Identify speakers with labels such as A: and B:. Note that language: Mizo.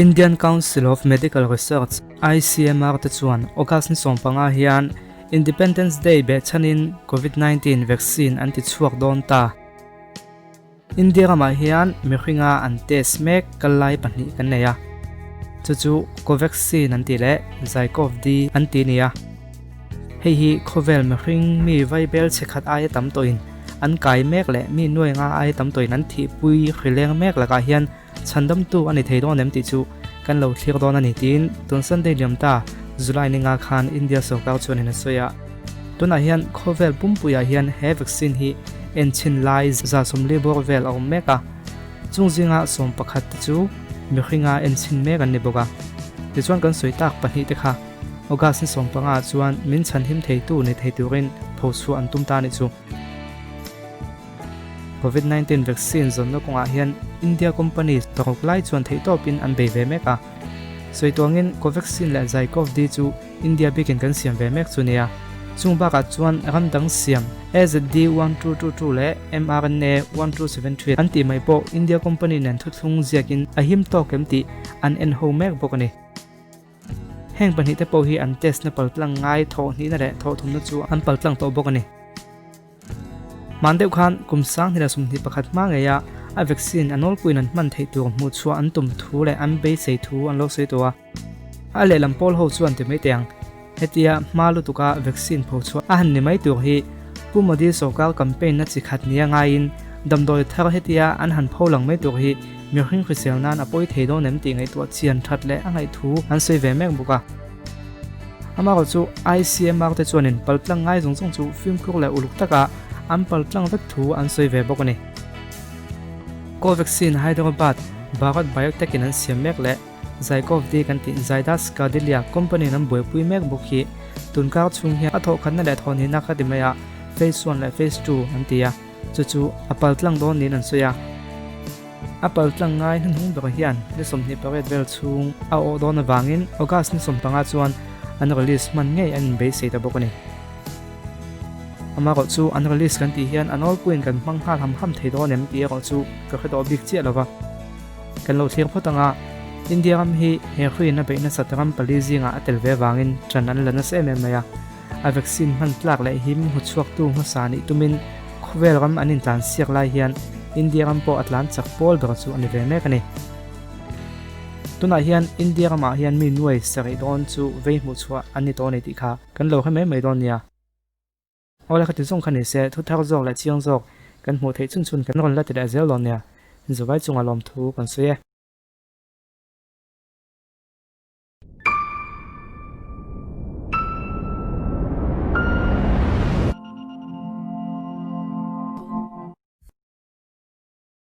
A: Indian Council of Medical Research, ICMR, te chuan August ni 15 hian Independence Day behchhanin Covid 19 vaccine an ti chhuak dawn ta. India ramah hian mihringa an test mek kal lai pahnih kan nei a, chu chu Covaxin an tih leh ZyCoV-D an ti a ni a. Hei hi khawvel mihring mi vaibel chhe khat aia tam tawhin an kai mek leh mi nuai nga aia tam tawhin an thihpui hrileng mek lakah hian chhandamtu a ni thei dawn em tih chu kan lo thlir dawn a ni tiin tun Sunday liam ta July ni nga khan India sorkar chuanin a sawi a. Tunah hian khawvel pumpuiah hian he vaccine hi enchhin lai 140 bawr vel a awm mek a, chung zinga 11 te chu mihringa enchhin mek an ni bawk a. Tichuan kan sawi tak pahnih te kha August ni 15 ah chuan min chhanhim theitu nei thei turin phochhuah an tum ta a nih chu. Covid 19 vaccine zawnna kawngah hian India company paruk lai chuan theihtawpin an bei ve mek a. Sawi tuangin Covaxin leh ZyCoV-D chu India bikin kan siam ve mek chu nia. Chung bakah chuan ram dang siam AZD1222 leh mRNA1273 an tih mai pawh India company nen thuthlung ziakin a him tawk em tih an en ho mek bawk a ni. Heng pahnih te pawh hi an test na paltlang ngai thawhhnihna leh thawhthumna chu an paltlang tawh bawk a ni. Hman deuh khan kum 2021 hma ngeia a vaccine a nawlpuiin an hman theih tur hmuh chhuah an tum thu leh an beisei thu an lo sawi tawh a. A lehlam pawl ho chuan ti mai teh ang, hetia hma lutuka vaccine pho chhuah a han ni mai tur hi Pu Modi sorkar campaign na chi khat nia ngaiin damdawi thar hetia an han pho lang mai tur hi mihring hrisel nan a pawi thei dawn em tih ngaihtuah chian that leh a ngaih thu an sawi ve mek bawk a. Amaherawh chu ICMR te chuanin paltlang ngai zawng zawng chu fimkhur leh uluk taka an paltlang vek thu an sawi ve bawk a ni. Covaxin Hyderabad Bharat Biotech in an siam mek leh ZyCoV-D kan tih Zydus Cadila company in an buaipui mek bawk hi tunkar chhung hian a thawhkhatna leh thawhnihna kha ti mai a Phase one leh Phase two an ti a, chu chu a paltlang dawn niin an sawi a. A paltlang ngai hnuhnung ber hian ni 28 vel chhung a awh dawn avangin August ni 15 chuan an release hman ngei an inbeisei ta bawk a ni. Amaherawh chu an release kan tih hian a nawlpuiin kan hmang nghal ham ham thei dawn em tih erawh chu ka hre tawh bik chiah lova. Kan lo thlir phawt anga India ram hi he hruiin a beih nasat ram pali zingah a tel ve avangin ṭan an la nasa em em mai a. A vaccine hman tlak leh him hmuchhuaktu hmasa nih tumin khawvel ram an intlan siak lai hian India ram pawh a tlan chak pawl ber chu a ni ve mek a ni. Tunah hian India ramah hian mi nuai sarih dawn chu vei hmuhchhuah an ni tawh a ni tih kha kan lo hre mai mai dawn nia. Awle khati zawng kha ni se thu thar zawk leh chiang zawk kan hmuh theih chhun chhun kan rawn la ti leh zel dawn nia. Zuvai chunga lawmthu kan sawi e.